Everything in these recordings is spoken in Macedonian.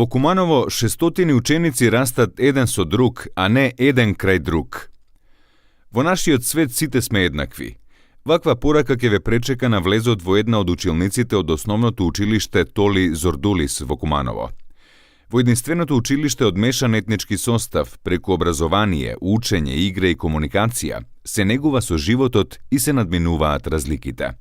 Во Куманово 600 ученици растат еден со друг, а не еден крај друг. Во нашиот свет сите сме еднакви. Ваква порака ќе ве пречека на влезот во една од училниците од основното училиште Толи Зордулис во Куманово. Во единственото училиште од мешан етнички состав, преку образование, учење, игра и комуникација, се негува со животот и се надминуваат разликите.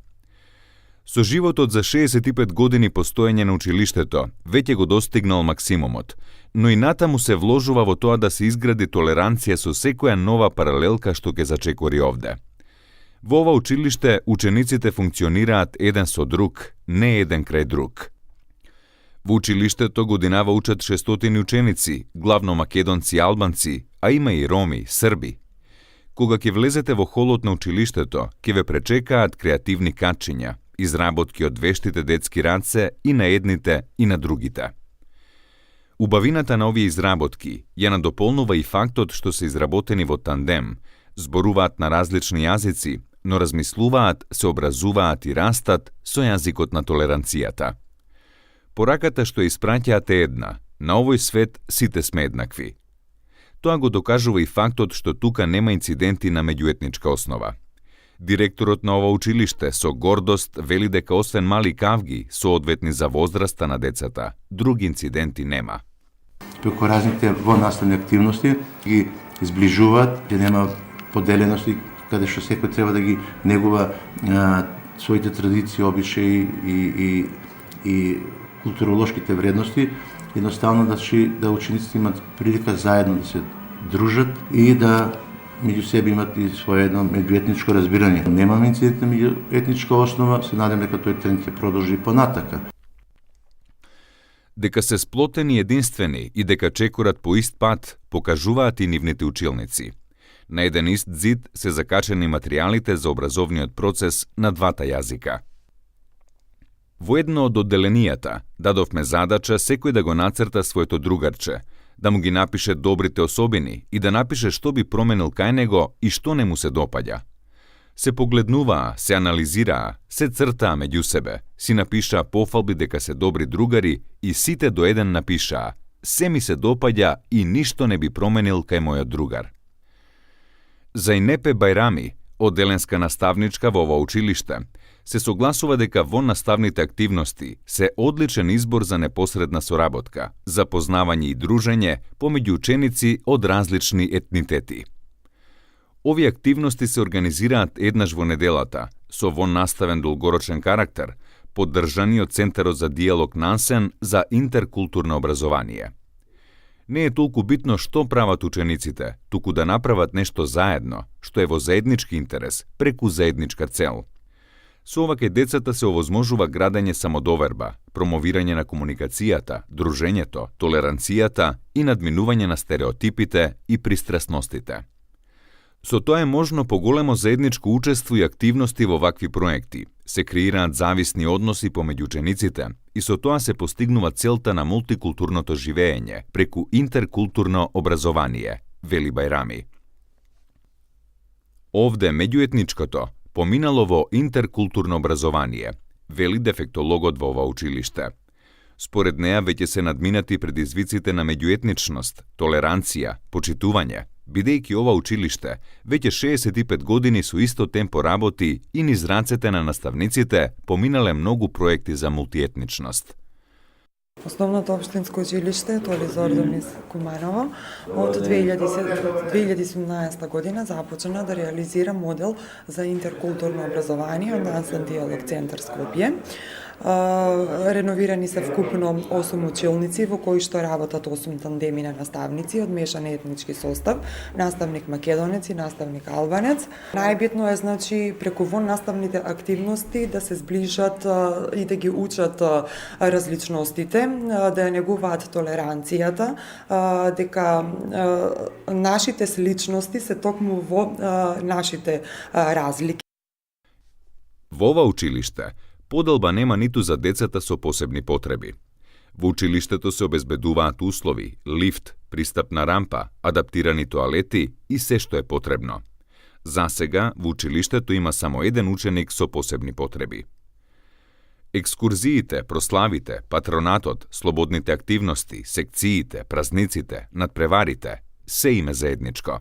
Со животот за 65 години постоење на училиштето, веќе го достигнал максимумот, но и натаму се вложува во тоа да се изгради толеранција со секоја нова паралелка што ќе зачекори овде. Во ова училиште учениците функционираат еден со друг, не еден крај друг. Во училиштето годинава учат 600 ученици, главно македонци и албанци, а има и роми, срби. Кога ќе влезете во холот на училиштето, ќе ве пречекаат креативни качиња, изработки од вештите детски раце и на едните и на другите. Убавината на овие изработки ја надополнува и фактот што се изработени во тандем, зборуваат на различни јазици, но размислуваат, се образуваат и растат со јазикот на толеранцијата. Пораката што испраќаат е една: на овој свет сите сме еднакви. Тоа го докажува и фактот што тука нема инциденти на меѓуетничка основа. Директорот на ова училиште со гордост вели дека освен мали кавги, соодветни за возраста на децата, други инциденти нема. Преку разните наставни активности ги изближуваат, ќе нема поделености, каде што секој треба да ги негува своите традиции, обичаи и културолошките вредности, едноставно да учениците имат прилика заедно да се дружат и да меѓу себе имат и своje едно меѓуетничко разбирање. Немаме инцидент на меѓуетничка основа, се надам дека тој тренд ќе продолжи понатака. Дека се сплотени единствени и дека чекорат по ист пат, покажуваат и нивните училници. На еден ист зид се закачени материјалите за образовниот процес на двата јазика. Во едно од одделенијата дадовме задача секој да го нацрта своето другарче, да му ги напише добрите особини и да напише што би променил кај него и што не му се допаѓа. Се погледнуваа, се анализираа, се цртаа меѓу себе, си напишаа пофалби дека се добри другари и сите до еден напишаа: се ми се допаѓа и ништо не би променил кај мојот другар. Зајнепе Бајрами, одделенска наставничка во ова училиште, се согласува дека во наставните активности се одличен избор за непосредна соработка, запознавање и дружење помеѓу ученици од различни етнитети. Овие активности се организираат еднаш во неделата, со наставен долгорочен карактер, поддржани од Центарот за диалог Нансен за интеркултурно образование. Не е толку битно што прават учениците, туку да направат нешто заедно, што е во заеднички интерес, преку заедничка цел. Со ова кај децата се овозможува градење самодоверба, промовирање на комуникацијата, дружењето, толеранцијата и надминување на стереотипите и пристрасностите. Со тоа е можно поголемо заедничко учество и активности во вакви проекти, се креираат зависни односи помеѓу учениците и со тоа се постигнува целта на мултикултурното живеење преку интеркултурно образование, вели Бајрами. Овде меѓуетничкото поминало во интеркултурно образование, вели дефектологот во ова училиште. Според неа веќе се надминати предизвиците на меѓуетничност, толеранција, почитување, бидејќи ова училиште веќе 65 години со исто темпо работи и низ рацете на наставниците поминале многу проекти за мултиетничност. Основното општинско училиште Толи Зордулис Куманово од 2017 година започна да реализира модел за интеркултурно образование од Нансен диалог центар Скопје. Реновирани се вкупно 8 училници во кои што работат 8 тандеми на наставници од мешан етнички состав, наставник македонец и наставник албанец. Најбитно е преку наставните активности да се зближат и да ги учат различностите, да ја негуваат толеранцијата, дека нашите сличности се токму во нашите разлики. Во ова училиште поделба нема ниту за децата со посебни потреби. Во училиштето се обезбедуваат услови, лифт, пристапна рампа, адаптирани тоалети и се што е потребно. За сега во училиштето има само еден ученик со посебни потреби. Екскурзиите, прославите, патронатот, слободните активности, секциите, празниците, надпреварите, се име заедничко.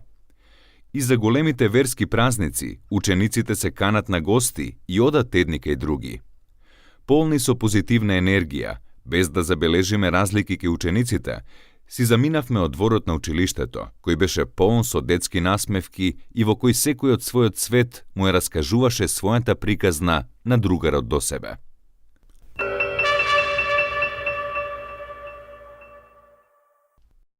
И за големите верски празници, учениците се канат на гости и одат едни кај други. Полни со позитивна енергија, без да забележиме разлики кај учениците, си заминавме од дворот на училиштето, кој беше полн со детски насмевки и во кој секој од својот свет му ја раскажуваше својата приказна на другарот до себе.